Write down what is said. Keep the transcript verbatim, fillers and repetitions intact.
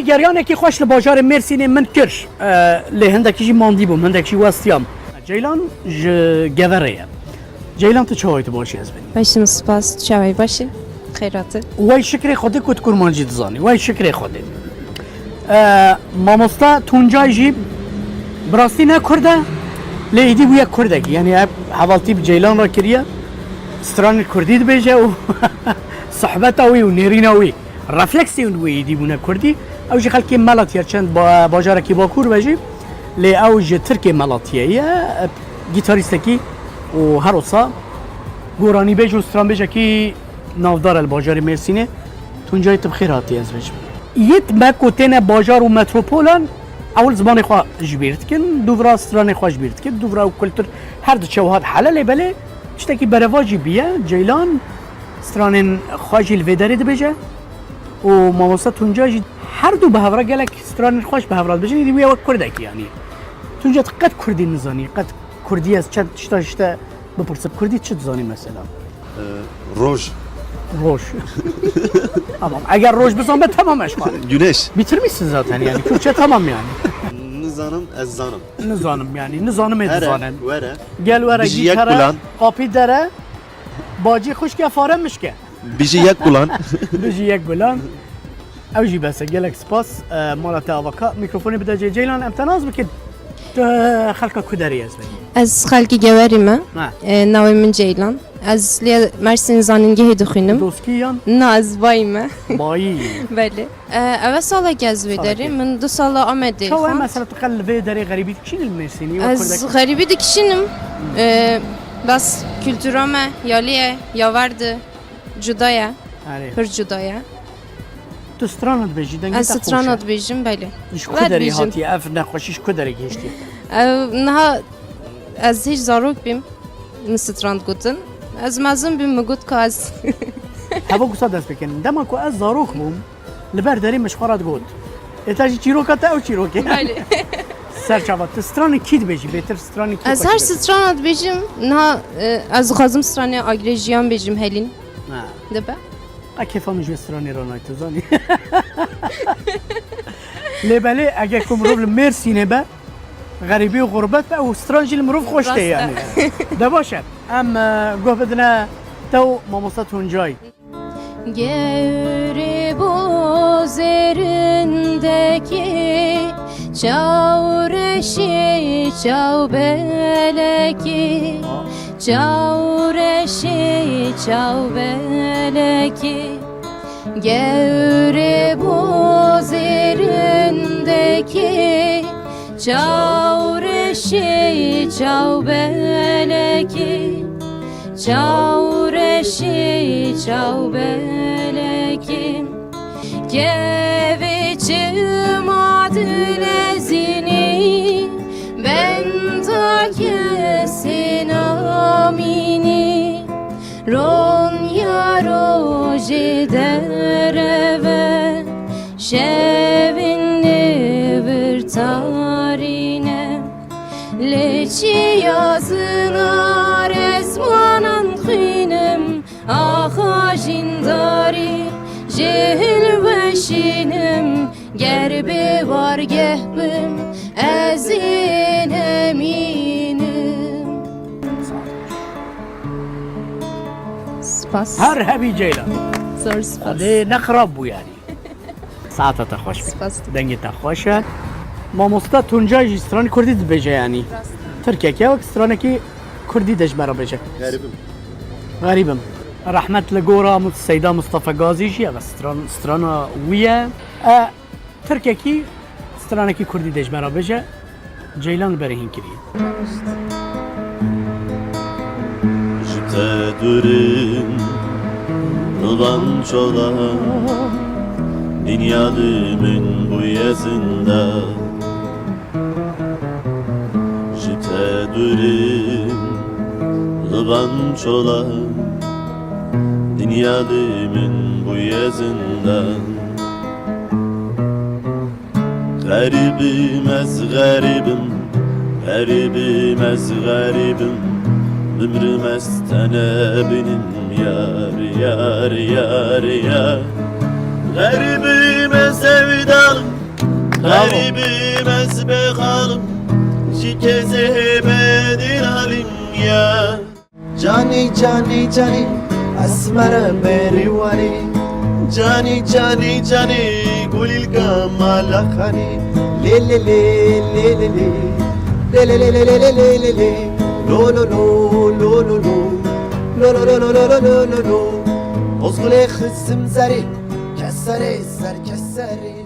Geryanekî xweş li bajarê Mêrsînê min kir. E, lê hindekî jî mandî bûm, hindekî jî westiyam. Ceylan ji Geverê ye. Ceylan, tu çawa yî, tu baş î, ez bêjim? Baş im, spas, tu çawa yî, baş î? Xeyratî. Wey şikrê Xwedê ku tu kurmancî dizanî. Wey şikrê Xwedê. E, mamosta Tuncay jî bi rastî ne Kurd e, lê êdî bûye Kurdekî. Yanî ev hevaltî bi Ceylan re kiriye. Stranê Kurdî dibêje û sohbeta wî û nêrîna wî. Refleksiyên wî êdî bûne Kurdî. Ew jî xelkê Melatî ye, çend ba-, bajarekî Bakur be jî. Lê ew ji Tirkê Melatiyê ye. Gîtaristekî û her wisa goranîbêj û stranbêjekî navdar e li bajarê Mêrsînê. Tuncay, tu bi xêr hatî, ez bêjim. Yêt me ku têne bajar û metropolan, ewil zimanê xwe ji bîr dikin, dûvra stranê xwe ji bîr dikin, dûvra û kultur her diçe wiha dihele, lê belê tiştekî berevajî bîye. Ceylan stranên xwe jî li vê derê dibêje û mamosta Tuncay jî her du bi hev re gelek stranên xwe jî bi hev re dibêjin, êdî wî ye wek Kurdekî yanî. Tuncay, tu qet Kurdî nizanî, qet Kurdî ez çend tişta ji te bipirsim. Kurdî çi dizanî mesela? E, roj. Roj. Tamam. Eger roj bizan be, tamam eşma. Güneş. Bitirmişsin zaten yani. Kürtçe tamam yani. Nizanim, ez zanim. Nizanim yani. Nizanim ê Here, dizanim. Were. Gel were, Bijî gît yek here, gulan. Kapî dere. Bacî xuşke, fare mişke. Bijî yek gulan. Bijî yek gulan. Ew jî bes e, gelek spas. E, mala te ava ka. Mîkrofonê bide cê Ceylan, em te nas bikin. Tu xelka ku derê ez bêjim? Ez xelkî Gewerî me. Ha. E, navê min Ceylan. Ez lê Mersîn Zanîngehê dixwînim. Doskî yan? Na, ez bayî me. Bayî. Belê. E, ev e salekî ez vê Salekî. derê. Min du sala Amedê Çawa ye xwend. Mesela tu qel li vê derê xerîbî dikişînî li Mêrsînî? Wek Ez Kurdek. xerîbî dikişînim. E, bes kultura me, yalî ye, yaver di. Cuda ye. Erê. Pir cuda ye. Tu strana dibêjî, dengê Ez te xweş strana e. dibêjim, belê. Ji ku Wer derê dibêjim. hatiye? Ev nexweşî ji ku derê gihiştiye? Ev niha ez hîç zarok bîm, min stran gotin. Ez mezin bîm, min got ka ez Heva ku sa dest pê kin. Dema ku ez zarok bûm, li ber derê min ji xwe re digot. Ê te jî çîroka te ew çîrok e. Belê. Serçava, tu stranê kî dibêjî? Bêtir stranê kî Ez xweş her dibêjî? strana dibêjim, niha, e, ez dixwazim stranê Agirê Jiyan bêjim, Helîn. Ha. Dibe. A kêfa min ji wê stranê re nayê, tu zanî. Lê belê, eger ku mirov li Mêrsînê be, xerîbî û xurbet be, ew stran jî li mirov xweş tê Rast e. yani. De baş e. Em, e, guh bidine te û mamosta Tuncay. Gewrê bozêrindekî, çaw reşî, çaw belekî, çaw reşî, çaw belekî. Gewrê bozêrindekî, çaw reşî, çaw belekî. Çaw reşî, çaw belekî, kevê çima dilezînî, benda kesê namînî. Ronya rojê dereve, şevin nêvir tarîne. Lê çiya zinar ez wanan xwînim, axa jîndarî ji hilweşînim. Ger bê wargeh bim, ez ê nemînim. Spas. Her hebî Ceylan. Zor spas. Lê ne xirab bû yani. Saeta te xweş be. Spas. Dengê te xweş e. Mamosta Tuncay jî stranê kurdî dibêje yanî. Rast. Tirkek e, wek stranekî kurdî de ji me re bêje. Xerîb im. Xerîb im. Rehmet li gora Mut-, Seyda Mustafa Gazî jî ev stran-, strana wî ye. E, Tirkekî stranekî kurdî de ji me re bêje. Ceylan li berê hîn kiriye. Ji te dûr im, li van çola, dinya li min bûye zinda. Ji te dûr im, li van çola, dinya li min bûye zinda. Xerîb im ez, xerîb im, xerîb im ez, xerîb im. Bimrim ez te nebînim, yar, yar, yar, yar. Xerîb im ez, sevdalım, Garibim ez bexalim, ji kezê hêbedîn halim ya. Canî, canî, canî, esmere berîwanî. Canî, canî, canî, gulîlka mala xanî. Lê, lê, lê, lê, lê, lê. Lê, lê, lê, lê, lê, lê, lê, lê, lê. Lo, lo, lo, lo, lo, lo. Lo, lo, lo, lo, lo, lo, lo, lo, lo. Ozgulê xizim zerê, keserê zer keserê.